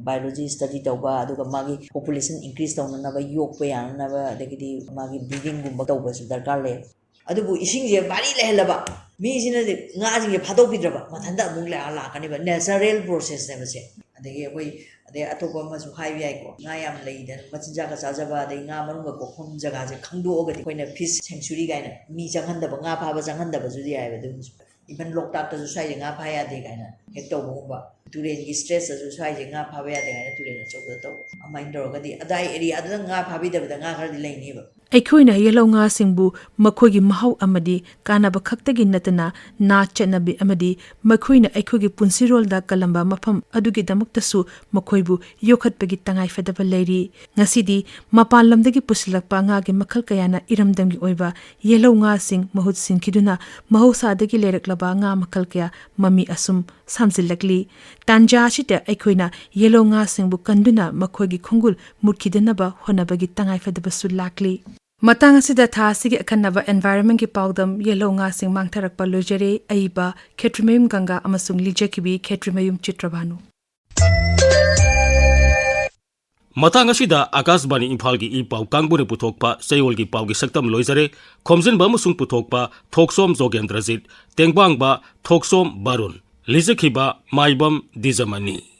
ꯕꯥꯏꯑꯣꯂꯣꯖꯤ ꯁ꯭ꯇꯗꯤ ꯇꯧꯕ, ꯑꯗꯨꯒ ꯃꯥꯒꯤ ꯄꯣꯄꯨꯂꯦꯁꯟ ꯏꯟꯀ꯭ꯔꯤꯁ ꯇꯧꯅꯅꯕ, ꯌꯣꯛꯄ ꯌꯥꯅꯅꯕ, ꯑꯗꯒꯤꯗꯤ ꯃꯥꯒꯤ ꯕ꯭ꯔꯤꯗꯤꯡꯒꯨꯝꯕ ꯇꯧꯕꯁꯨ ꯗꯔꯀꯥꯔ ꯂꯩ꯫ ꯑꯗꯨꯕꯨ ꯏꯁꯤꯡꯁꯦ ꯚꯥꯔꯤ ꯂꯩꯍꯜꯂꯕ, ꯃꯤꯁꯤꯅꯗꯤ ꯉꯥꯁꯤꯡꯁꯦ ꯐꯥꯗꯣꯛꯄꯤꯗ꯭ꯔꯕ, ꯃꯊꯟꯇ ꯑꯃꯨꯛ ꯂꯥꯛꯑ ꯂꯥꯛꯀꯅꯦꯕ, ꯅꯦꯆꯔꯦꯜ ꯄ꯭ꯔꯣꯁꯦꯁꯅꯦꯕ ꯁꯦ꯫ ꯑꯗꯒꯤ ꯑꯩꯈꯣꯏ, ꯑꯗꯩ ꯑꯇꯣꯞꯄ ꯑꯃꯁꯨ ꯍꯥꯏꯕ ꯌꯥꯏꯀꯣ, ꯉꯥ ꯌꯥꯝ ꯂꯩꯗꯅ ꯃꯆꯤꯟꯖꯥꯛꯀ ꯆꯥꯖꯕ, ꯑꯗꯩ ꯉꯥ ꯃꯔꯨꯝꯒ ꯀꯣꯛꯐꯝ ꯖꯒꯥꯁꯦ ꯈꯪꯗꯣꯛꯑꯒꯗꯤ ꯑꯩꯈꯣꯏꯅ ꯐꯤꯁ ꯁꯦꯡꯆꯨꯔꯤ ꯀꯥꯏꯅ ꯃꯤ ꯆꯪꯍꯟꯗꯕ, ꯉꯥ ꯐꯥꯕ ꯆꯪꯍꯟꯗꯕꯁꯨ ꯌꯥꯏꯑꯕ꯫ ꯑꯗꯨꯒꯨꯝꯕꯁꯨ ꯏꯚꯟ ꯂꯣꯛꯇꯥꯛꯇꯁꯨ ꯁ꯭ꯋꯥꯏꯁꯦ ꯉꯥ ꯐꯥ ꯌꯥꯗꯦ ꯀꯥꯏꯅ ꯍꯦꯛ ꯇꯧꯕꯒꯨꯝꯕ, ꯇꯨꯔꯦꯟꯒꯤ ꯁ꯭ꯇ꯭ꯔꯦꯆꯇꯁꯨ ꯁ꯭ꯋꯥꯏꯁꯦ ꯉꯥ ꯐꯥꯕ ꯌꯥꯗꯦ ꯀꯥꯏꯅ ꯇꯨꯔꯦꯟ ꯑꯆꯧꯕꯗ ꯇꯧꯕ, ꯑꯗꯨꯃꯥꯏꯅ ꯇꯧꯔꯒꯗꯤ ꯑꯗꯥꯏ ꯑꯦꯔꯤꯌꯥꯗꯨꯗ ꯉꯥ ꯐꯥꯕꯤꯗꯕꯗ ꯉꯥ ꯈꯔꯗꯤ ꯂꯩꯅꯤꯕ꯫ ꯑꯩꯈꯣꯏꯅ ꯌꯦꯜꯍꯧ ꯉꯥꯁꯤꯡꯕꯨ ꯃꯈꯣꯏꯒꯤ ꯃꯍꯥꯎ ꯑꯃꯗꯤ ꯀꯥꯟꯅꯕ ꯈꯛꯇꯒꯤ ꯅꯠꯇꯅ ꯅꯥꯠ ꯆꯠꯅꯕꯤ ꯑꯃꯗꯤ ꯃꯈꯣꯏꯅ ꯑꯩꯈꯣꯏꯒꯤ ꯄꯨꯟꯁꯤꯔꯣꯜꯗ ꯀꯜꯂꯝꯕ ꯃꯐꯝ ꯑꯗꯨꯒꯤꯗꯃꯛꯇꯁꯨ ꯃꯈꯣꯏꯕꯨ ꯌꯣꯛꯈꯠꯄꯒꯤ ꯇꯉꯥꯏꯐꯗꯕ ꯂꯩꯔꯤ꯫ ꯉꯁꯤꯗꯤ ꯃꯄꯥꯟ ꯂꯝꯗꯒꯤ ꯄꯨꯁꯤꯜꯂꯛꯄ ꯉꯥꯒꯤ ꯃꯈꯜ ꯀꯌꯥꯅ ꯏꯔꯝꯗꯝꯒꯤ ꯑꯣꯏꯕ ꯌꯦꯜꯍꯧ ꯉꯥꯁꯤꯡ ꯃꯍꯨꯠ ꯁꯤꯟꯈꯤꯗꯨꯅ ꯃꯍꯧꯁꯥꯗꯒꯤ ꯂꯩꯔꯛꯂꯕ ꯉꯥ ꯃꯈꯜ ꯀꯌꯥ ꯃꯃꯤ ꯑꯁꯨꯝ ꯁꯥꯝꯖꯤꯜꯂꯛꯂꯤ꯫ ꯇꯥꯟꯖꯥ ꯑꯁꯤꯗ ꯑꯩꯈꯣꯏꯅ ꯌꯦꯜꯍꯧ ꯉꯥꯁꯤꯡꯕꯨ ꯀꯟꯗꯨꯅ ꯃꯈꯣꯏꯒꯤ ꯈꯣꯡꯒꯨꯜ ꯃꯨꯠꯈꯤꯗꯅꯕ ꯍꯣꯠꯅꯕꯒꯤ ꯇꯉꯥꯏꯐꯗꯕꯁꯨ ꯂꯥꯛꯂꯤ꯫ ꯃꯇꯥꯡ ꯑꯁꯤꯗ ꯊꯥ ꯑꯁꯤꯒꯤ ꯑꯈꯟꯅꯕ environment ꯀꯤ ꯄꯥꯎꯗꯝ ꯌꯦꯜꯍꯧ ꯉꯥꯁꯤꯡ ꯃꯥꯡꯊꯔꯛꯄ ꯂꯣꯏꯖꯔꯦ꯫ ꯑꯏꯕ ꯈꯦꯇ꯭ꯔꯤꯃꯌꯨꯝ ꯒꯪꯒꯥ ꯑꯃꯁꯨꯡ ꯂꯤꯖꯈꯤꯕꯤ ꯈꯦꯇ꯭ꯔꯤꯃꯌꯨꯝ ꯆꯤꯇ꯭ꯔꯚꯥꯅꯨ꯫ ꯃꯇꯥꯡ ꯑꯁꯤꯗ ꯑꯀꯥꯁꯕꯥꯅꯤ ꯏꯝꯐꯥꯜꯒꯤ ꯏ ꯄꯥꯎ ꯀꯥꯡꯕꯨꯅ ꯄꯨꯊꯣꯛꯄ ꯆꯌꯣꯜꯒꯤ ꯄꯥꯎꯒꯤ ꯁꯛꯇꯝ ꯂꯣꯏꯖꯔꯦ꯫ ꯈꯣꯝꯖꯤꯟꯕ ꯑꯃꯁꯨꯡ ꯄꯨꯊꯣꯛꯄ ꯊꯣꯛꯁꯣꯝ ꯖꯣꯒꯦꯟꯗ꯭ꯔꯖꯤꯠ, ꯇꯦꯡꯕꯥꯡꯕ ꯊꯣꯛꯁꯣꯝ ꯕꯥꯔꯨꯟ, ꯂꯤꯖꯈꯤꯕ ꯃꯥꯏꯕꯝ ꯗꯤꯖꯃꯅꯤ꯫